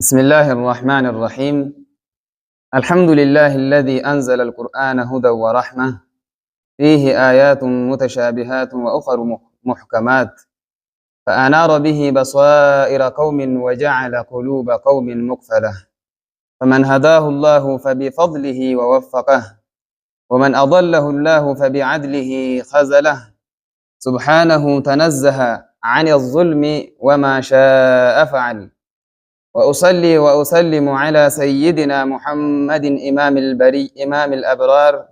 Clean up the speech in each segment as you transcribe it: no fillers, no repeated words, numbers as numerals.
بسم الله الرحمن الرحيم. الحمد لله الذي أنزل القرآن هدى ورحمة، فيه آيات متشابهات وأخر محكمات، فأنار به بصائر قوم وجعل قلوب قوم مقفلة. فمن هداه الله فبفضله ووفقه، ومن أضله الله فبعدله خذله. سبحانه تنزه عن الظلم وما شاء فعل. وأصلي وأسلم على سيدنا محمد إمام البري إمام الأبرار،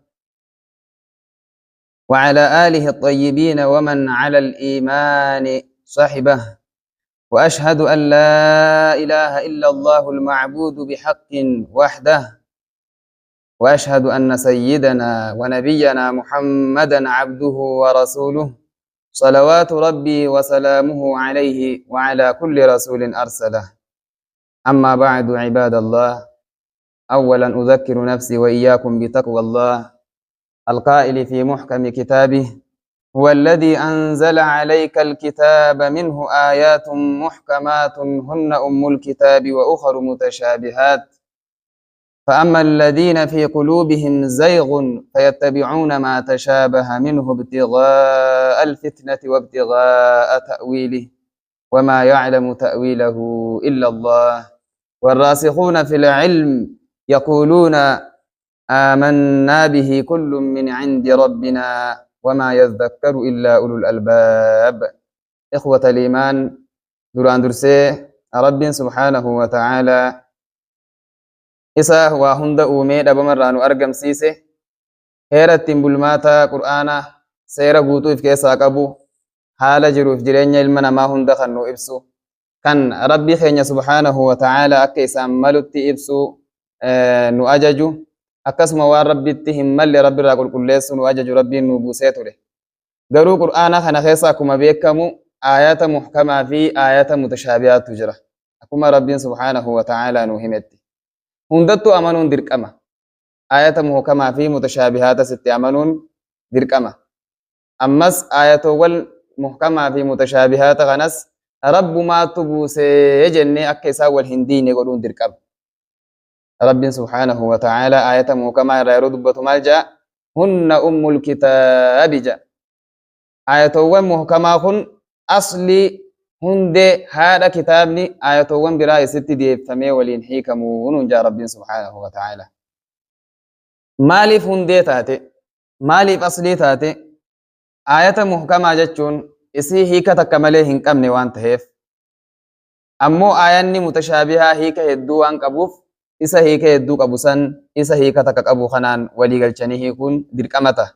وعلى آله الطيبين ومن على الإيمان صحبه. وأشهد أن لا إله إلا الله المعبود بحق وحده، وأشهد أن سيدنا ونبينا محمدا عبده ورسوله، صلوات ربي وسلامه عليه وعلى كل رسول أرسله. أما بعد، عباد الله، أولا أذكر نفسي وإياكم بتقوى الله القائل في محكم كتابه: هو الذي أنزل عليك الكتاب منه آيات محكمات هن أم الكتاب وأخر متشابهات، فأما الذين في قلوبهم زيغ فيتبعون ما تشابه منه ابتغاء الفتنة وابتغاء تأويله، وما يعلم تأويله إلا الله، والراسخون في العلم يقولون آمنا به كل من عند ربنا وما يذكر إلا أولو الألباب. إخوة الإيمان، duraan dursee رب سبحانه وتعالى isa waa hunda uumee dhabamarraa nu argamsiise, heera ittiin bulmaata Qur'aana seera guutuu if keessaa qabu, haala jiruuf jireenya ilma namaa hunda kan nu ibsu, kan Rabbii keenya سبحانه وتعالى akka isaan malutti ibsu nu ajaju, akkasuma waan Rabbitti hin malle Rabbi irraa qulqulleessu nu ajaju Rabbiin nu buusee ture. Garuu Qur'aana kana keessa akkuma beekamu aayata muhkamaa fi aayata mutashaabihaatu jira. Akkuma Rabbiin سبحانه وتعالى nu himetti. Hundattuu amanuun dirqama. Aayata muhkamaa fi mutashaabihaata sitti amanuun dirqama. Ammas aayatoowwan muhkamaa fi mutashaabihaata kanas Rabbumaatu buusee jennee akka isaan wal hin diine godhuun dirqama. Rabbiin سبحانه وتعالى aayata muhkamaa irraa yeroo dubbatu maal jedha? هن أم الكتاب jedha. Aayatoowwan muhkamaa kun aslii, hundee, haadha kitaabni aayatoowwan biraa isitti deebifamee waliin hiikamuu nuun jaa Rabbiin سبحانه وتعالى. Maaliif hundee taate? Maaliif aslii taate? Aayata muhkamaa jechuun isii hiika takka malee hin qabne waan ta'eef, ammoo aayanni mutashaabihaa hiika hedduu waan qabuuf, isa hiika hedduu qabu san isa hiika takka qabu kanaan walii galchanii hiikuun dirqama ta'a.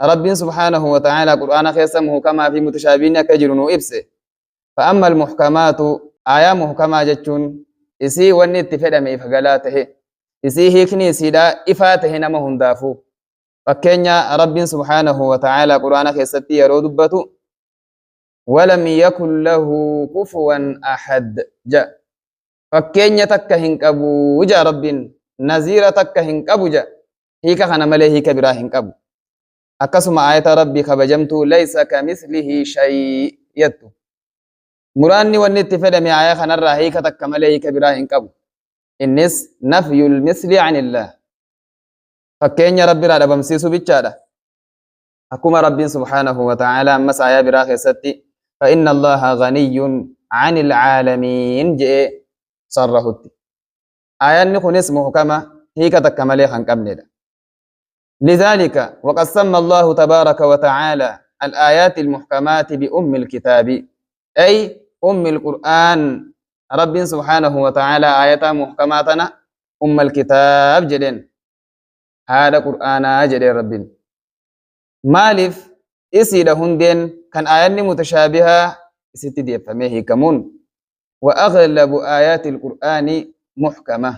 Rabbiin سبحانه وتعالى Qur'aana keessa muhkamaa fi mutashaabihinni akka jiru nu ibse. فأما المحكمات, aayaa muhkamaa jechuun isii wanni itti fedhame ifa galaa tahe, isii hiikni isiidhaa ifaa tahe nama hundaafuu. Fakkeenya, Rabbiin سبحانه وتعالى Qur'aana keessatti yeroo dubbatu "ولم يكن له كفوا أحد" ja. Fakkeenya takka hin qabu ja Rabbiin, naziira takka hin qabu ja. Hiika kana malee hiika biraa hin qabu. Akkasuma aayata Rabbii kabajamtuu "ليس كمثله شيء" jettu. Muraanni wanni itti fedhame aaya kanarraa hiika takka malee hiika biraa hin qabu. Innis نفي المثل عن الله. Fakkeenya Rabbi irraa dhabamsiisuu bichaadha. Akkuma Rabbiin سبحانه وتعالى ammas aayaa biraa keessatti "فإن الله غني عن العالمين" jedhee sarrahutti. Aayanni kunis muhkama hiika takka malee kan qabnedha. لذلك وقد سمى الله تبارك وتعالى الآيات المحكمات بأم الكتاب، أي أم القرآن. رب سبحانه وتعالى آيات محكماتنا أم الكتاب jedheen, haadha Qur'aanaa jedheen Rabbiin. Maaliif? Isiidha hundeen kan aayanni mutashaabihaa isitti deeffamee hiikamuun. وأغلب آيات القرآن محكمة.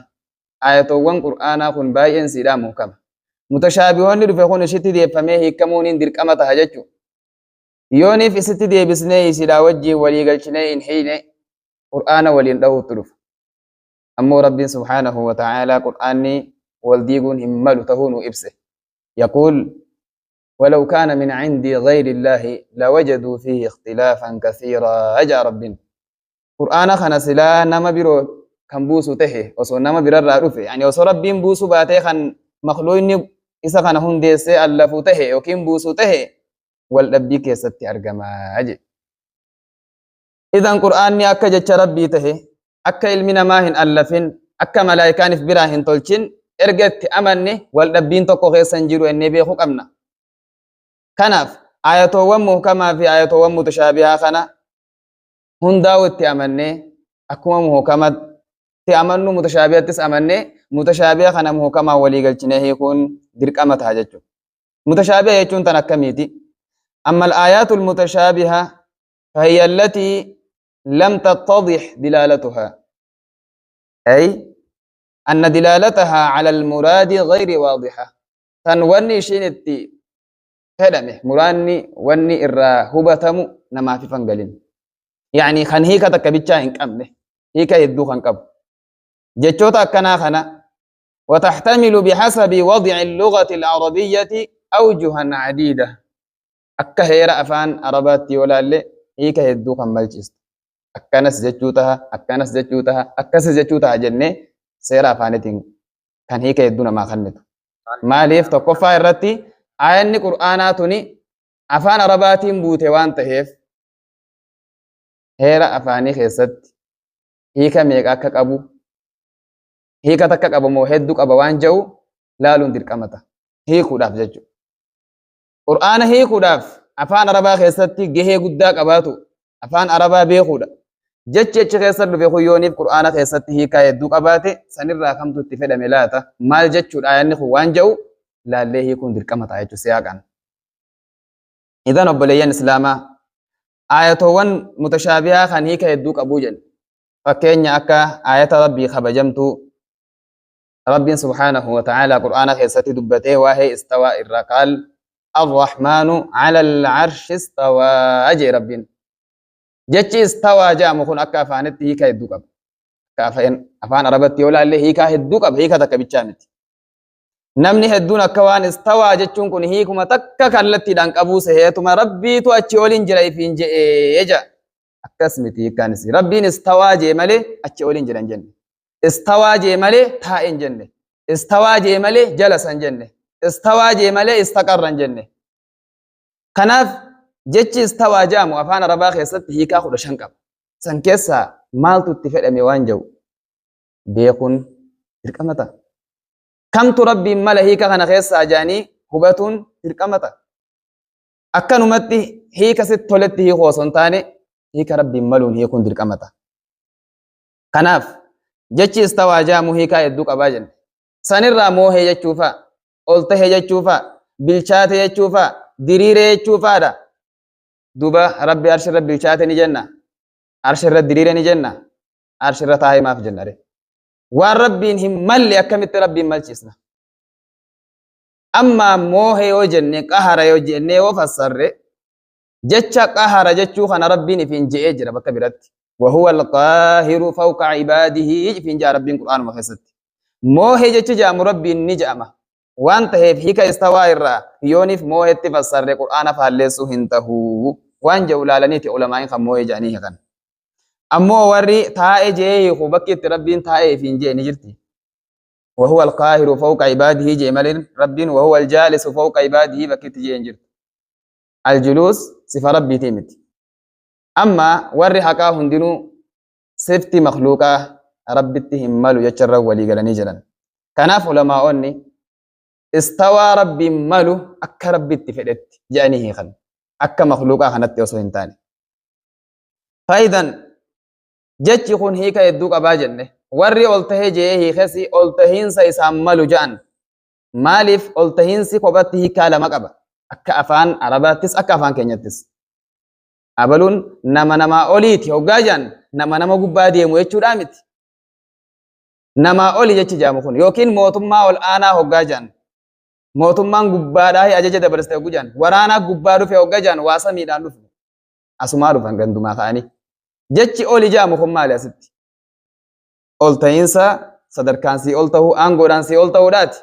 Aayatoowwan Qur'aanaa kun baay'een siidhaa muhkama. Mutashaabihoonni dhufe kun isitti deeffamee hiikamuun hin dirqama taha jechuudha. Yooniif isitti deebisnee isiidhaa wajjiin walii galchinee hin hiine, Qur'aana waliin dhahuutti dhufa. Ammoo Rabbiin سبحانه وتعالى Qur'aanni wal diiguun hin malu tahuu nu ibse. يقول: ولو كان من عند غير الله لوجدوا فيه اختلافا كثيرا. Ajaa Rabbiin. Qur'aana kana silaa nama biroo kan buusu tahe osoo nama birarraa dhufe, yani osoo Rabbiin buusuu baatee kan makhluuqni isa kana hundeessee allafu tahe yookiin buusu tahe wal dhabbii keessatti argamaa jedhe. Idan Qur'aanni akka jecha Rabbii tahe, akka ilmi namaa hin allafin, akka malaayikaan if biraa hin tolchin erga itti amanne wal dhabbiin tokko keessa hin jiru ennee beekuu qabna. Kanaaf ayatoowwan muhkamaa fi ayatoowwan mutashaabihaa kana hundaa'u itti amannee, akkuma muhkamatti amannu mutashaabihattis amannee, mutashaabiha kana muhkamaa walii galchinee hiikuun dirqama ta'a jechuudha. Mutashaabiha jechuun tan akkamiiti? Amma al-aayaatul mutashaabiha fahiya allatii lam tattadih dilaalatuha. Ay anna dilaalataha ala al-muraadi ghayri waadiha. Tan wanni ishiin itti fedhame, muraanni wanni irraa hubatamu namaaf ifa hin galin. Yani kan hiika takka bichaa hin qabne, hiika hedduu kan qabu. Jechoota akkanaa kana وتحتمل بحسب وضع اللغة العربية أوجها عديدة. أكا هيرا أفان عرباتي ولا اللي هيك هدو كان ملچست. أكنس جچوتها، أكنس جچوتها، أكس جچوتها جنة سيرا أفانتين كان هيك هدونا ما خنتو. ماليف تقفى الرتي آيان قرآناتني أفان عرباتين بوتي وان تهيف هيرا أفاني خيست هيك ميك أكا أبو hiika takka qaba moo hedduu qaba waan jedhu laaluun dirqama ta'a. Hiikuudhaaf jechuudha. Qur'aana hiikuudhaaf afaan Arabaa keessatti gahee guddaa qabaatu afaan Arabaa beekuudha. Jechi achi keessa dhufe kun yooniif Qur'aana keessatti hiikaa hedduu qabaate sanirraa kamtu itti fedhame laata? Maal jechuudha aayanni kun waan jedhu laallee hiikuun dirqama ta'a jechuudha siyaaqaan. Idan obboleeyyan Islaamaa aayatoowwan mutashaabihaa kan hiika hedduu qabuu jenna. Fakkeenya akka aayata Rabbii kabajamtuu Rabbiin subhaanahu wa ta'ala Qur'aana keessatti dubbatee waa'ee istawaa irraa qaal Ar-Rahmaanu ala al-arshi istawaa jee Rabbiin. Jechi istawaa jedhamu kun akka afaanitti hiika hedduu qaba. Akka afaan Arabatti yoo ilaalle hiikaa hedduu qaba, hiika takka bichaa miti. Namni hedduun akka waan istawaa jechuun kun hiikuma takka kallattiidhaan qabuu seheetuma Rabbiitu achi oliin jira ifiin je'ee jedha. Akkas miti hiikkaan isii. Rabbiin istawaa jee malee achi oliin jira hin jenne. Istawaa jee malee taa'e hin jenne. Istawaa jee malee jalasa hin jenne. Istawaa jee malee istaqarra hin jenne. Kanaaf jechi istawaa jedhamu afaan Arabaa keessatti hiikaa 15 qaba. San keessaa maaltu itti fedhame waan jedhu beekuun dirqama ta'a. Kamtu Rabbiin mala hiika kana keessaa jedhanii hubatuun dirqama ta'a. Akkanumatti hiika sitti toletti hiikuu osoo hin taane hiika Rabbiin maluun hiikuun dirqama ta'a. Kanaaf jechi istawaa jedhamu hiikaa hedduu qabaa jenne. Sanirraa moohee jechuu fa'a, ol tahe jechuu fa'a, bilchaate jechuu fa'a, diriiree jechuu fa'aadha. Duuba Rabbi arshirra bilchaate ni jenna, arshirra diriire ni jenna, arshirra taa'ee maaf jenna ree? Waan Rabbiin hin malle akkamitti Rabbiin malchiisna? Amma moohee yoo jenne, qahara yoo jenne yoo fassarre, jecha qahara jechuu kana Rabbiin ifiin je'ee jira bakka biratti. Wahuwa alqaahiru fawqa ibaadihi ifiin je'a Rabbiin Qur'aanuma keessatti. Moohee jechi je'amu Rabbiin ni je'ama. Waan taheef hiika istawaa irraa yooniif moohetti fassarre Qur'aana faalleessuu hin tahu. Waan je'u laalaniiti ulamaa'in kan moohee je'anii hiikan. Ammoo warri taa'e je'ee hiiku bakki itti Rabbiin taa'e ifiin je'e ni jirti. Wahuwa alqaahiru fawqa ibaadihi je'e malee Rabbiin wahuwa aljaalisu fawqa ibaadihi bakki itti je'e hin jirtu. Aljuluus sifa Rabbiitii miti. Amma warri haqaa hundinuu sifti makhluuqaa Rabbitti hin malu jecharra walii galanii jiran. Kanaaf ulamaa'onni istawaa Rabbiin malu akka Rabbitti fedhetti jedhanii hiikan. Akka makhluuqaa kanatti osoo hin taane. Faayidan jechi kun hiika hedduu qabaa jenne. Warri ol tahee je'ee hiikesi ol tahiinsa isaan malu ja'an. Maaliif ol tahiinsi kophatti hiikaa lama qaba. Akka afaan Arabaattis akka afaan keenyattis. Abaluun nama namaa oliiti hoggaa jedhan nama nama gubbaa deemu jechuudhaa miti. Namaa oli jechi jedhamu kun yookiin mootummaa ol aanaa hoggaa jedhan mootummaan gubbaadhaa ajaja dabarsite hoggu jedhan waraanaa gubbaa dhufe hoggaa jedhan waa samiidhaan dhufe asumaa dhufan gandumaa ka'anii. Jechi oli jedhamu kun maali asitti? Ol ta'iinsa sadarkaan sii ol ta'uu aangoodhaan sii ol ta'uudhaati.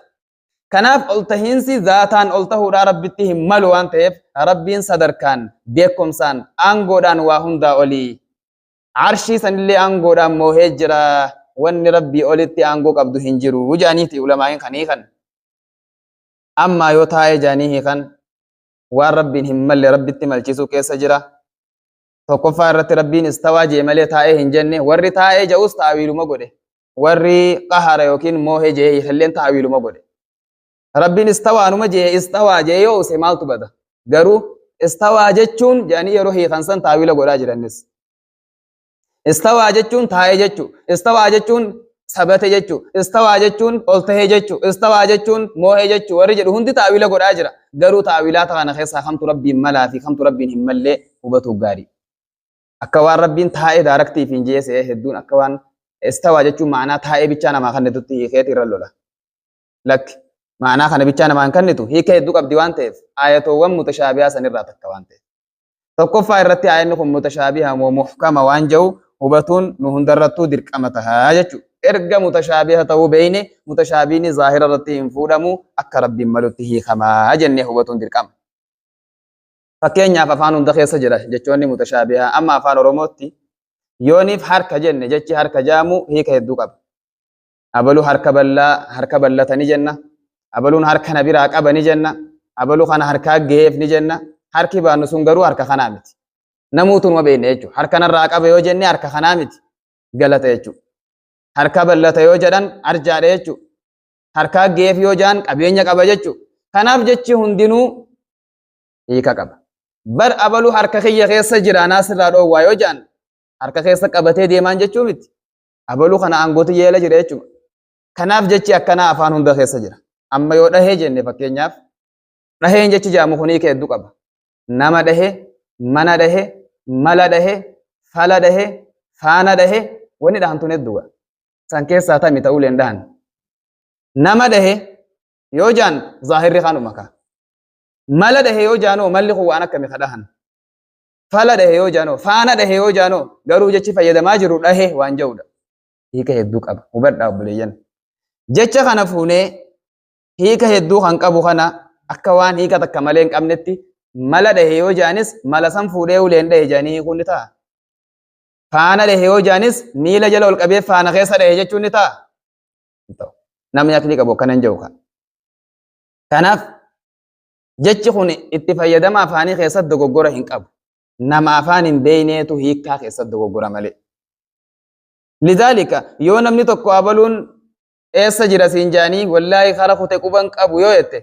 Kanaaf ol tahiinsi zaataan ol tahuudhaa Rabbitti hin malu waan ta'eef Rabbiin sadarkaan, beekumsaan, aangoodhaan waa hundaa olii. Arshii sanillee aangoodhaan moohee jira. Wanni Rabbii olitti aangoo qabdu hin jiru jedhaniiti ulamaa'iin kan hiikan. Ammaa yoo taa'ee jedhanii hiikan waan Rabbiin hin malle Rabbitti malchiisuu keessa jira. Tokkoffaa irratti Rabbiin istawaa jee malee taa'ee hin jenne. Warri taa'ee ja'us ta'awiiluma godhe. Warri qahara yookiin moohee jee hiikalleen ta'awiiluma godhe. Rabbiin istawaanuma jee istawaa jee yoo use maaltu bada? Garuu istawaa jechuun jedhanii yeroo hiikan san ta'awiila godhaa jiranis. Istawaa jechuun taa'ee jechuu. Istawaa jechuun sabate jechuu. Istawaa jechuun ol tahee jechuu. Istawaa jechuun moohee jechuu. Warri jedhu hundi ta'awiila godhaa jira. Garuu ta'awiilaata kana keessaa kamtu Rabbiin malaa fi kamtu Rabbiin hin mallee hubatuuf gaarii. Akka waan Rabbiin taa'ee daaraktiif hin jee se'ee hedduun akka waan istawaa jechuun ma'anaa taa'ee bichaa namaa kannitutti hiikeeti irra lola. Lakki ma'anaa kana bichaa namaa hin kannitu hiika hedduu qabdi waan ta'eef ayatoowwan mutashaabihaa sanirraa takka waan ta'eef. Tokkoffaa irratti aayanni kun mutashaabiha moo muhkama waan jedhu hubatuun nu hundarrattuu dirqama tahaa jechuudha. Erga mutashaabiha ta'uu beeyne mutashaabiini zaahira irratti hin fuudhamu akka Rabbiin malutti hiikamaa jennee hubatuun dirqama. Fakkeenyaaf afaan hunda keessa jira jechoonni mutashaabihaa. Amma afaan Oromootti yooniif harka jenne jechi harka jaamu hiika hedduu qaba. Abalu harka bal'aa harka bal'ata ni jenna. Abaluun harka na biraa qaba ni jenna. Abalu kana harkaa gaheef ni jenna. Harki baannu sun garuu harka kanaa miti. Namuutu numa beekne jechuudha. Harka narraa qaba yoo jenne harka kanaa miti. Galata jechuudha. Harka bal'ata yoo jedhan arjaadha jechuudha. Harkaa gaheef yoo jedhan qabeenya qaba jechuudha. Kanaaf jechi hundinuu hiika qaba. Bar abalu harka kiyya keessa jira anaa sirraa dhoowwaa yoo jedhan harka keessa qabatee deemaan jechuu miti. Abaluu kana aangootu yeela jira jechuudha. Kanaaf jechi akkanaa afaan hunda keessa jira. Amma yoo dhahee jenne fakkeenyaaf dhaheen jechi jedhamu kun hiika hedduu qaba. Nama dhahe, mana dhahe, mala dhahe, fala dhahe, faana dhahe, wanni dhahan tun hedduudha. San keessaa tami ta'uu leen dhahan. Nama dhahe yoo jaan zaahirri kanuma ka. Mala dhahe yoo jaanoo malli kun waan akkami ka dhahan. Fala dhahe yoo jaanoo faana dhahe yoo jaanoo garuu jechi fayyadamaa jiru dhahe waan jedhudha. Hiika hedduu qaba. Hubadhaa obboleeyyan. Jecha kana fuunee hiika hedduu kan qabu kana akka waan hiika takka malee hin qabnetti mala dhahe yoo jaanis mala san fuudhee uleen dhahe jaanii hiikuun ni ta'a. Faana dhahe yoo jaanis miila jala ol qabee faana keessa dhahe jechuun ni ta'a. Hin ta'u. Namni aqlii qabu akkana hin jedhu kana. Kanaaf jechi kun itti fayyadama afaanii keessatti dogoggora hin qabu. Nama afaan hin beekneetu hiikkaa keessatti dogoggora malee. Lidaalika yoo namni tokko abaluun eessa jira siin jaanii wallaahi kara kute quban qabu yoo jette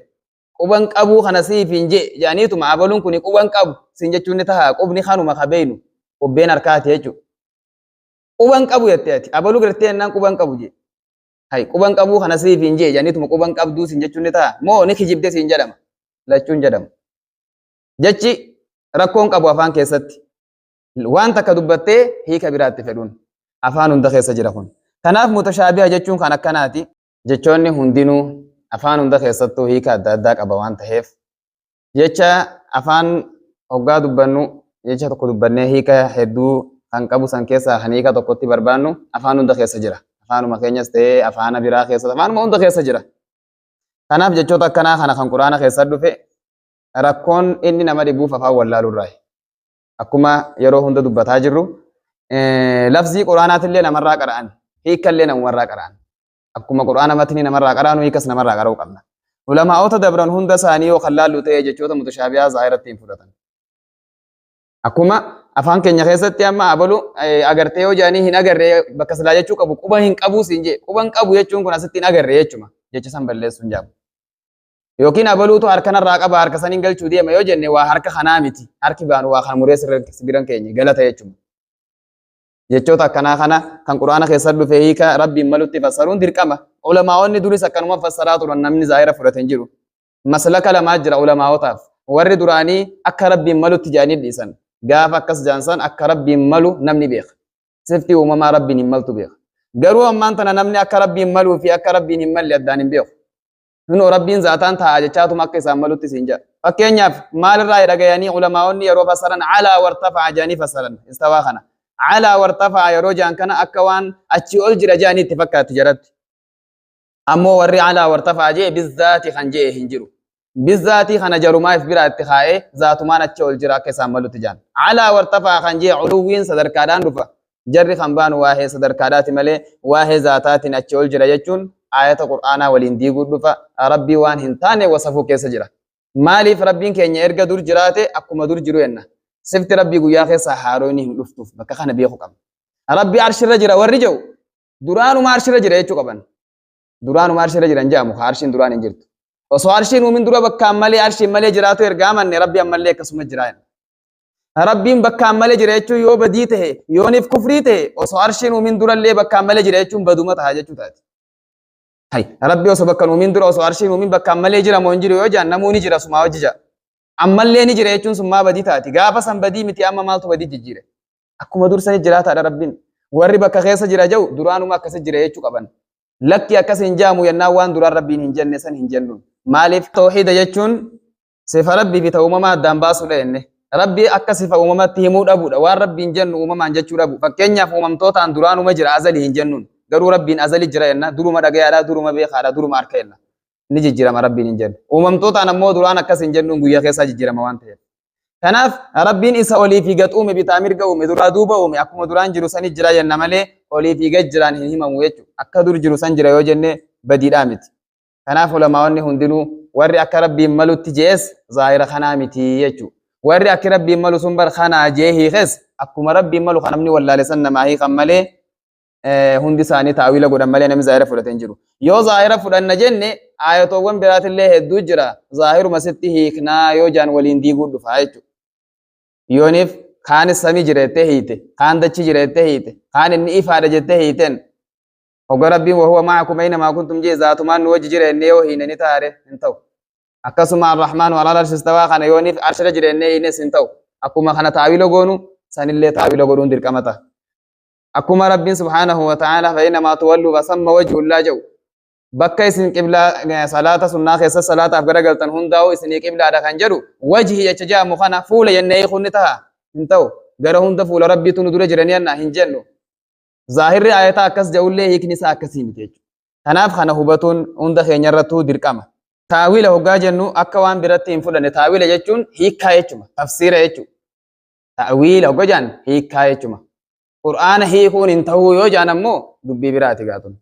quban qabuu kana siif hin jee jaaniituma abaluun kun quban qabu siin jechuun ni taha qubni kanuma ka beeynu qubbeen harkaati jechuudha. Quban qabu jette ati abaluu gartee jennaan quban qabu jee. Hay quban qabuu kana siif hin jee jaaniituma quban qabduu siin jechuun ni taha moo ni kijibde siin jedhama lachuun jedhamu. Jechi rakkoon qabu afaan keessatti waan takka dubbattee hiika biraatti fedhuun afaan hunda keessa jira kun. Kanaaf mutashaabiha jechuun kan akkanaati. Jechoonni hundinuu afaan hunda keessattuu hiika adda addaa qaba waan ta'eef jecha afaan hoggaa dubbannu jecha tokko dubbannee hiika hedduu kan qabu san keessaa kan hiika tokkotti barbaannu afaan hunda keessa jira. Afaanuma keenyas ta'ee afaana biraa keessa afaanuma hunda keessa jira. Kanaaf jechoota akkanaa kana kan Quraana keessa dhufe rakkoon inni nama dhibuuf afaan wallaaluurraayi. Akkuma yeroo hunda dubbataa jirru lafzii Quraanaatillee namarraa qara'an hiikkallee namumarraa qara'an. Akkuma Quraana matni namarraa qara'anu hiikas namarraa qara'uu qabna. Ulamaa'ota dabran hunda isaanii yoo kan laallu ta'e jechoota mutashaabihaa zaahiratti hin fudhatan. Akkuma afaan keenya keessatti amma abalu agartee yoo jedhanii hin agarree bakka silaa jechuu qabu quba hin qabuu siin jee quba hin qabu jechuun kun asitti hin agarree jechuma jecha san balleessuun jaabu. Yookiin abaluutu harka narraa qaba harka saniin galchuu deema yoo jenne waa harka kanaa miti harki baanu waa kana muree sibiran keenya galata jechuma. Jechoota akkanaa kana kan Quraana keessa dhufe hiika Rabbiin malutti fassaruun dirqama. Ulamaa'onni duris akkanuma fassaraa turan namni zaahira fudhate hin jiru. Maslaka lamaa jira ulamaa'otaaf. Warri duraanii akka Rabbiin malutti jedhanii dhiisan. Gaafa akkas jedhan san akka Rabbiin malu namni beeka. Sifti uumamaa Rabbiin hin maltu beeka. Garuu ammaan tana namni akka Rabbiin maluu fi akka Rabbiin hin malle addaan hin beeku. Kunoo Rabbiin zaataan taa'a jechaatuma akka isaan malutti siin jedha. Fakkeenyaaf maalirraa dhagayanii ulamaa'onni yeroo fassaran alaa wartafa'a jedhanii fassaran istawaa kana. Alaa wartafa'a yeroo jedhan kana akka waan achii ol jira jedhanii itti fakkaatti jaratti. Ammoo warri alaa wartafa'a jee bizzaati kan jee hin jiru. Bizzaatii kana jarumaa if biraa itti kaa'ee zaatumaan achi ol jira akka isaan malutti jedhan. Alaa wartafa'a kan jee uluwwiin sadarkaadhaan dhufa. Jarri kan baanu waahee sadarkaadhaati malee waahee zaataatiin achi ol jira jechuun aayata Qur'aanaa waliin diiguu dhufa. Rabbii waan hin taane wasafuu keessa jira. Maaliif Rabbiin keenya erga dur jiraate akkuma dur jiru jenna. Sifti Rabbii guyyaa keessaa haarooni hin dhuftuuf bakka kana beeku qabna. Rabbi arshirra jira warri jedhu duraanuma arshirra jira jechuu qaban. Duraanuma arshirra jira hin jedhamu arshiin duraan hin jirtu. Osoo arshiin uumin dura bakkaan malee arshiin malee jiraatu erga amanne Rabbi ammallee akkasuma jira jenna. Rabbiin bakkaan malee jira jechuun yoo badii tahe yooniif kufrii tahe osoo arshiin uumin durallee bakkaan malee jira jechuun baduma taha jechuu taati. Hay Rabbi osoo bakkaan uumin dura osoo arshiin uumin bakkaan malee jira moo hin jiru yoo jedhan namuu ni jira sumaa hojii jedha. Ammallee ni jira jechuun sun maa badii taati. Gaafa san badii miti amma maaltu badii jijjiire. Akkuma dursanii jiraataadha Rabbiin. Warri bakka keessa jira jedhu duraanuma akkasi jira jechuu qaban. Lakki akkas hin jaamu yennaan waan duraan Rabbiin hin jenne san hin jennuun. Maaliif tawhiida jechuun sifa Rabbii fi ta uumamaa addaan baasuudha jenne. Rabbii akka sifa uumamatti himuu dhabuudha. Waan Rabbiin jennu uumamaan jechuu dhabu. Fakkeenyaaf uumamtootaan duraanuma jira azalii hin jennuun. Garuu Rabbiin azali jira jenna. Duruma dhagayaadha, duruma beekaadha, duruma harka jenna. Ni jijjiirama Rabbiin hin jennu. Uumamtootaan ammoo duraan akkas hin jennuun guyyaa keessaa jijjiirama waan ta'eef. Kanaaf Rabbiin isa olii fi gad uume bitaa mirga uume duraa duuba uume akkuma duraan jiru sani jira jenna malee olii fi gad jiraan hin himamu jechuudha. Akka dur jiru san jira yoo jenne badiidhaa miti. Kanaaf ulamaa'onni hundinuu warri akka Rabbiin malutti je'es zaahira kanaa miti jechuudha. Warri akki Rabbiin malu sun bar kanaa jee hiikes akkuma Rabbiin malu kan namni wallaale san namaa hiikan malee hundi isaanii taawila godhan malee namni zaahira fudhate hin jiru. Yoo zaahira fudhanna jenne aayatoowwan biraatillee hedduu jira. Zaahiruma sitti hiiknaa yoo jaan waliin diiguu dhufa jechuudha. Yooniif kaanis samii jira jettee hiite, kaan dachii jira jettee hiite, kaan inni ifaadha jettee hiiteen hogga Rabbiin wahuwa ma'akum aynamaa kuntum jee zaatumaan nu wajji jira jennee yoo hiine ni taare hin ta'u. Akkasuma Ar-Rahmaan alal arshi istawaa kana yooniif arshira jira jennee hiines hin ta'u. Akkuma kana taawila goonu sanillee taawila godhuun dirqama ta'a. Akkuma Rabbiin subhaanahu wa ta'ala fa'inamaa tuwalluu fasamma wajhullaa jedhu bakka isin qiblaa salaata sunnaa keessa salaataaf garagaltan hundaa'u isinii qiblaadha kan jedhu wajhi jecha jedhamu kana fuula jennee hiikuun ni ta'a hin ta'u. Gara hunda fuula Rabbiitu nu dura jiranii jenna hin jennu. Zaahirri aayataa akkas jedhullee hiikni isaa akkasii miti jechuudha. Kanaaf kana hubatuun hunda keenya irrattuu dirqama. Taawila hoggaa jennu akka waan biratti hin fudhanne taawila jechuun hiikkaa jechuma tafsiira jechuudha. Ta'wiila hoggaa jedhan hiikkaa jechuma. Qur'aana hiikuun hin ta'uu yoo jedhan ammoo dubbii biraati gaatun.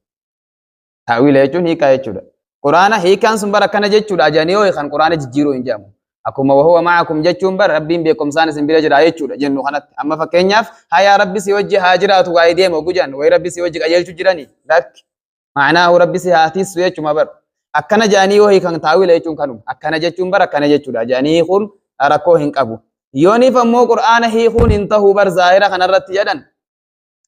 Ta'wiila jechuun hiikkaa jechuudha. Qur'aana hiikkaan sun bara akkana jechuudha jedhanii yoo hiikan Qur'aana jijjiiruu hin jedhamu. Akkuma wahuwa ma'akum jechuun bara Rabbiin beekumsaan isin bira jira jechuudha jennu kanatti. Amma fakkeenyaaf hayaa Rabbi si wajji haa jiraatu waa'ee deema oguu jedhan wayi Rabbi si wajji qajeelchu jirani lakki. Ma'anaahu Rabbi si haa tiissu jechuma bar. Akkana jedhanii yoo hiikan taawila jechuun kanuma. Akkana jechuun bar akkana jechuudha jedhanii hiikuun rakkoo hin qabu. Yooniif ammoo Qur'aana hiikuun hin ta'u bar zaahira kanarratti jedhan.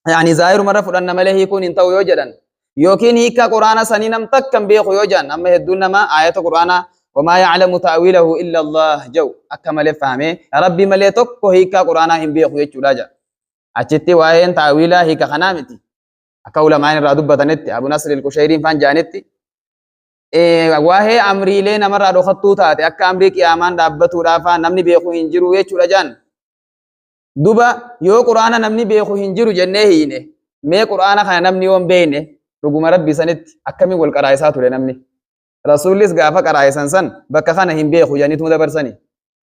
Yaani zaahirumarra fudhanna malee hiikuun hin ta'u yoo jedhan. Yookiin hiika Qur'aana sanii nam takka hin beeku yoo jedhan. Amma hedduun namaa aayata Qur'aanaa wamaa ya'lamu ta'wiilahu illa Allah jedhu akka malee fahamee Rabbi malee tokko hiika Qur'aanaa hin beeku jechuudha jedha. Achitti waa'een ta'wiilaa hiika kanaa miti. Akka ulamaan irraa dubbatanitti Abu Nasr al-Qushayriin faan jedhanitti waa'ee amriilee namarraa dhokattuu taate akka amrii qiyaamaan dhaabbatuudhaafaa namni beeku hin jiru jechuudha jedhan. Duba yoo Qur'aana namni beeku hin jiru jennee hiine mee Qur'aana kana namni yoo hin beekne dhuguma Rabbii sanitti akkamiin wal qaraa'isaa ture namni. Rasuullis gaafa qaraa'isan san bakka kana hin beeku jedhaniituma dabarsani.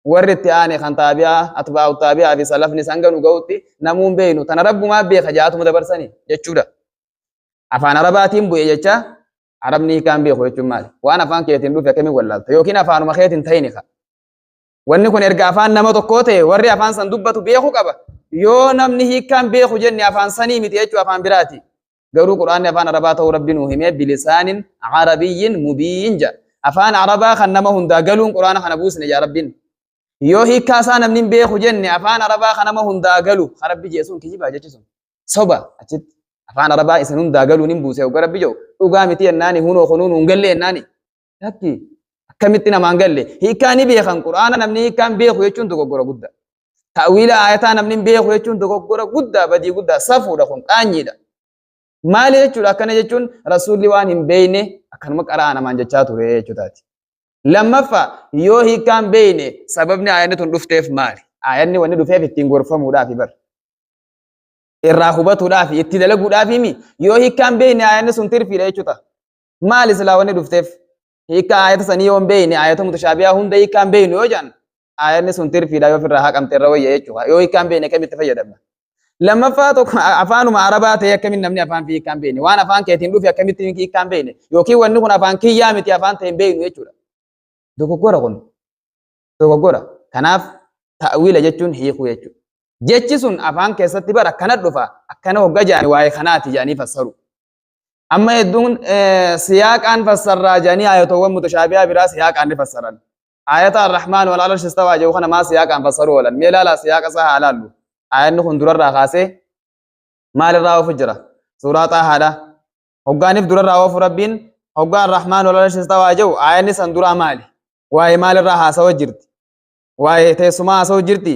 Warri itti aane kan taabi'aa, atbaa'u taabi'aa fi salafni hanga nu ga'utti namuu hin beeknu tana Rabbumaa beeka jedhaatuma dabarsani jechuudha. Afaan Arabaatiin bu'e jecha Arabni hiikaan beeku jechuun maali? Waan afaan keetiin dhufe akkamiin wallaalta? Yookiin afaanuma keetiin ta'ini ka. Wanni kun erga afaan nama tokkoo ta'e warri afaan san dubbatu beekuu qaba. Yoo namni hiikkaan beeku jenne afaan sanii miti jechuu afaan biraati. Garuu Qur'aanni afaan Arabaa ta'uu Rabbi nuu himee bilisaanin arabiyyin mubiin jedha. Afaan Arabaa kan nama hundaa galuun Qur'aana kana buusne jedha Rabbiin. Yoo hiikkaa isaa namni hin beeku jenne afaan Arabaa kan nama hundaa galu kan Rabbi jedhe sun kijibaa jechi sun. Soba achitti afaan Arabaa isin hundaa galuun hin buuse hogga Rabbi jedhu dhugaa miti jennaani hunoo kunuu nuun galle jennaani. Lakki akkamitti namaan galle hiikkaa ni beekan Qur'aana namni hiikkaan beeku jechuun dogoggora guddaa. Ta'wiila aayataa namni hin beeku jechuun dogoggora guddaa badii guddaa safuudha kun qaanyiidha. Maali jechuudha akkana jechuun rasuulli waan hin beekne akkanuma qaraa namaan jechaa ture jechuutaati. Lammaffaa yoo hiikkaan beekne sababni aayanni tun dhufteef maali? Aayanni wanni dhufeef ittiin gorfamuudhaaf bar. Irraa hubatuudhaaf itti dalaguudhaaf himi yoo hiikkaan beekne aayanni sun tirfiidha jechuudha. Maali silaa wanni dhufteef? Hiikkaa aayata sanii yoo hin beekne aayata mutashaabihaa hunda hiikkaa hin beeknu yoo jedhan aayanni sun tirfiidha yoo ofirraa haqamte irra wayya jechuudha. Yoo hiikkaa hin beekne kamitti fayyadamna? Lammaffaa tokko afaanuma Arabaa ta'ee akkamiin namni afaan fi hiikkaan beekne, waan afaan keetiin dhufe akkamitti hiikkaan beekne, yookiin wanni kun afaan kiyyaa miti afaan ta'e hin beeknu jechuudha. Dogoggora kun. Dogoggora. Kanaaf ta'wiila jechuun hiikuu jechuudha. Jechi sun afaan keessatti bara akkana dhufa, akkana hogga jedhani waa'ee kanaati jedhanii fassaru. Amma hedduun siyaaqaan fassarraa jedhanii ayatoowwan mutashaabihaa biraa siyaaqaan ni fassaran. Ayata Ar-Rahmaan wal arshi istawaa jedhu kana maa siyaaqaan fassaruu oolan. Mee ilaalaa, siyaaqa isaa haa laallu. Ayanni kun durarraa kaasee maalirraa oofu jira? Suuraa Xaahaadha. Hoggaaniif durarraa oofu Rabbiin hoggaa Ar-Rahmaan wal arshi istawaa jedhu ayanni san duraa maali? Waa'ee maalirraa haasawa jirti? Waa'ee teessumaa haasawa jirti?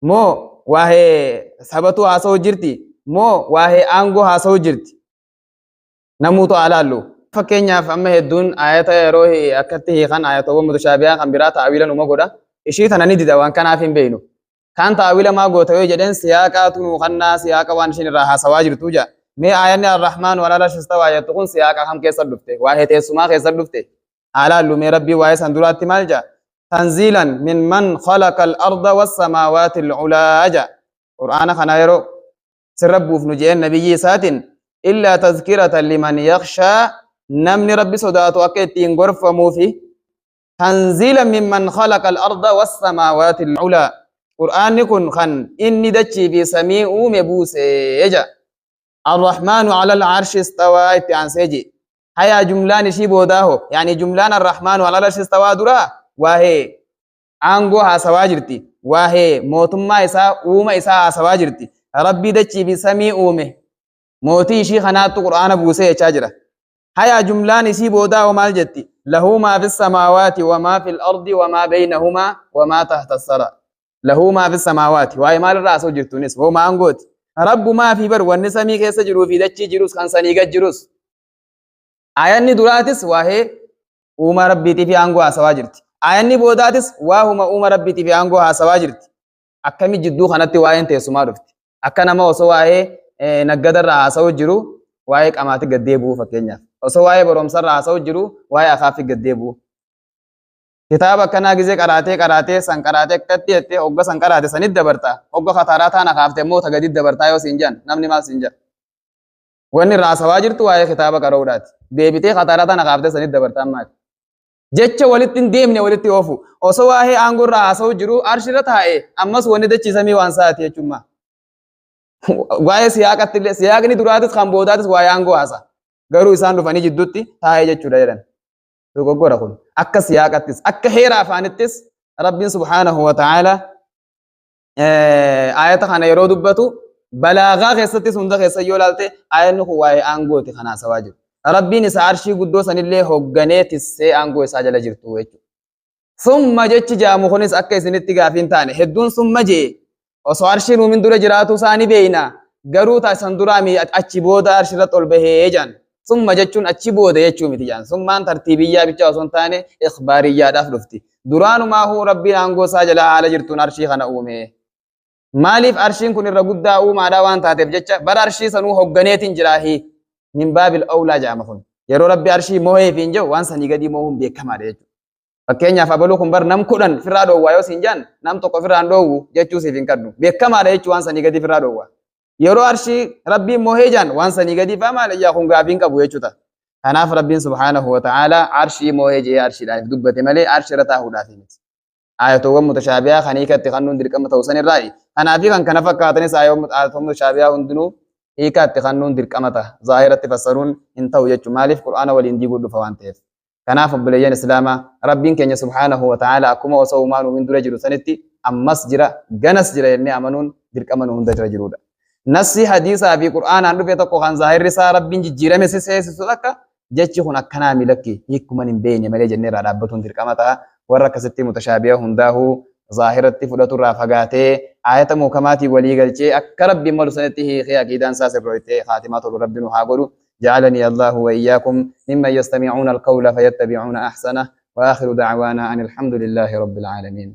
Moo waa'ee sabatuu haasawa jirti? Moo waa'ee aangoo haasawa jirti? Namuutu haa laallu. Fakkeenyaaf amma hedduun ayata yeroo akkatti hiikan ayatawwan mutashaabihaa kan biraa ta'awiila numa godha. Ishii tana ni dida, waan kanaaf hin beeknu. Kaan ta'awiila maa goota yoo jedheen, siyaaqaatu nuu kannaa, siyaaqa waan ishiin irraa haasawaa jirtu jedha. Mee ayanni Ar-Rahmaan wal arshi istawaa jettu kun siyaaqa kam keessa dhufte? Waa'ee teessumaa keessa dhufte? Haa laallu, mee Rabbii waa'ee san duraatti maal jedha? Tanziilan min man khalaqa al-arda was-samaawaati al-ulaa jedha. Qur'aana kana yeroo sirra buufnu je'een nabiyyii isaatiin, illaa tazkiratan liman yakhshaa, namni Rabbi sodaatu akka ittiin gorfamuufi. Tanziila mimman khalaqa al-arda was-samaawaati al-ulaa, Qur'aanni kun kan inni dachii fi samii uume buuse jedha. Ar-Rahmaanu ala al-arshi istawaa itti aansee je. Hayaa, jumlaan ishii boodaa hoo? Yaani jumlaan Ar-Rahmaanu ala al-arshi istawaa duraa waa'ee aangoo haasawaa jirti. Waa'ee mootummaa isaa, uuma isaa haasawaa jirti. Rabbii dachii fi samii uume, mootii ishii kanaattu Qur'aana buusee jechaa jira. Hayaa, jumlaan isii boodaa hoo maal jetti? Lahu maa fi samaawaati wa maa fil ardi wa maa baynahumaa wa maa tahta sara. Lahu maa fi samaawaati. Waa'ee maalirraa haasa'u jirtuunis? Hoo maangooti. Rabbumaa fi bar wanni samii keessa jiruu fi dachii jirus kan sanii gad jirus. Ayanni duraatis waa'ee uumaa Rabbiitii fi aangoo haasawaa jirti. Ayanni boodaatis waahuma uuma Rabbiitii fi aangoo haasawaa jirti. Akkami jidduu kanatti waa'een teessumaa dhufti? Akka nama osoo waa'ee naggadarraa haasa'u jiru waa'ee qamaati gad deebi'uu fakkeenyaaf. Osoo waa'ee barumsarraa haasa'u jiru waa'ee akaaffii gad deebi'uu. Kitaaba akkanaa gizee qaraatee qaraatee san qaraatee akkatti jettee hogga san qaraate sanit dabarta. Hogga kataaraa taana kaafte immoo ta gadit dabartaa yoo siin jedhan namni maal siin jedha? Wanni irraa haasawaa jirtu waa'ee kitaaba qara'uudhaati. Deebitee kataaraa tana kaaftee sanit dabartaa maali? Jecha walitti hin deemne walitti oofu. Osoo waa'ee aangoo irraa haasa'u jiru arshirra taa'e ammas wanni dachii samii waan sa'aati jechuun maa? Waa'ee siyaaqatti illee siyaaqni duraatis kan boodaatis waa'ee aangoo haasa. Garuu isaan dhufanii jidduutti taa'ee jechuudha jedhan. Dogoggora kun. Akka siyaaqattis akka heera afaanittis Rabbiin subhaanahu wa ta'ala ayata kana yeroo dubbatu balaagaa keessattis hunda keessa yoo ilaalte ayanni kun waa'ee aangooti kan haasawaa jiru. Rabbiin isa arshii guddoo sanillee hoogganee tissee aangoo isaa jala jirtu jechuudha. Summa jechi jaamu kunis akka isinitti gaafii hin taane, hedduun summa jee osoo arshiin uumin dura jiraatu isaa ni beeyna, garuu ta san duraa achi booda arshi irratti ol bahee jaan. Summa jechuun achi booda jechuu miti jaan. Summaan tartiibiyyaa bicha osoo hin taane ikhbaariyyaadhaaf dhufti. Duraanumaahuu Rabbiin aangoo isaa jala haala jirtuun arshii kana uume. Maaliif? Arshiin kun irra guddaa uumaadhaa waan taateef jecha bara arshii sanuu hogganeetiin jiraahi. Min baabil awlaa jedhama kun. Yeroo Rabbi arshii mooheef hin jedhu, waan sanii gadii moohuun beekamaadha jechuudha. Fakkeenyaaf abaluu kun bar nam 10 firraa dhoowwaa yoo siin jedhan, nam tokko firraa hin dhoowwu jechuu siif hin kadhu. Beekamaadha jechuu, waan sanii gadii firraa dhoowwa. Yeroo arshii Rabbiin moohee jedhan, waan sanii gadii faa maal iyyaa kun gaafii hin qabu jechuudha. Kanaaf Rabbiin subhaanahu wa ta'ala arshii moohee jedhee arshiidhaaf dubbate malee arshii irra taa'uudhaaf miti. Ayatoowwan mutashaabihaa kan hiikatti kannuun dirqama ta'u sanirraayi. Kanaafi kan kana fakkaatanis ayatoowwan mutashaabihaa hundinuu hiikaatti kannuun dirqama ta'a. Zaahiratti fassaruun hin ta'u jechuudha. Maaliif? Qur'aana waliin diiguu dhufa waan ta'eef. Kanaaf obboleeyyan Islaamaa, Rabbiin keenya subhaanahu wa ta'ala akkuma osoo uumaan uumin dura jiru sanitti ammas jira, ganas jira jennee amanuun dirqama nu hunda irra jirudha. Nassi hadiisaa fi Qur'aanaan dhufe tokko kan zaahirri isaa Rabbiin jijjiirame si seesisu takka, jechi kun akkanaa milakki hiikkuman hin beekne malee jennee irraa dhaabbatuun dirqama ta'a. Warra akkasitti mutashaabiha hundaahuu zaahiratti fudhatu irraa fagaatee ayata muhkamaatiin walii galchee akka Rabbiin malu sanitti hiikee aqiidaan isaa sirrooytee khaatimaa tolu Rabbi nu haa godhu. جعلني الله وإياكم ممن يستمعون القول فيتبعون أحسنه، وآخر دعوانا أن الحمد لله رب العالمين.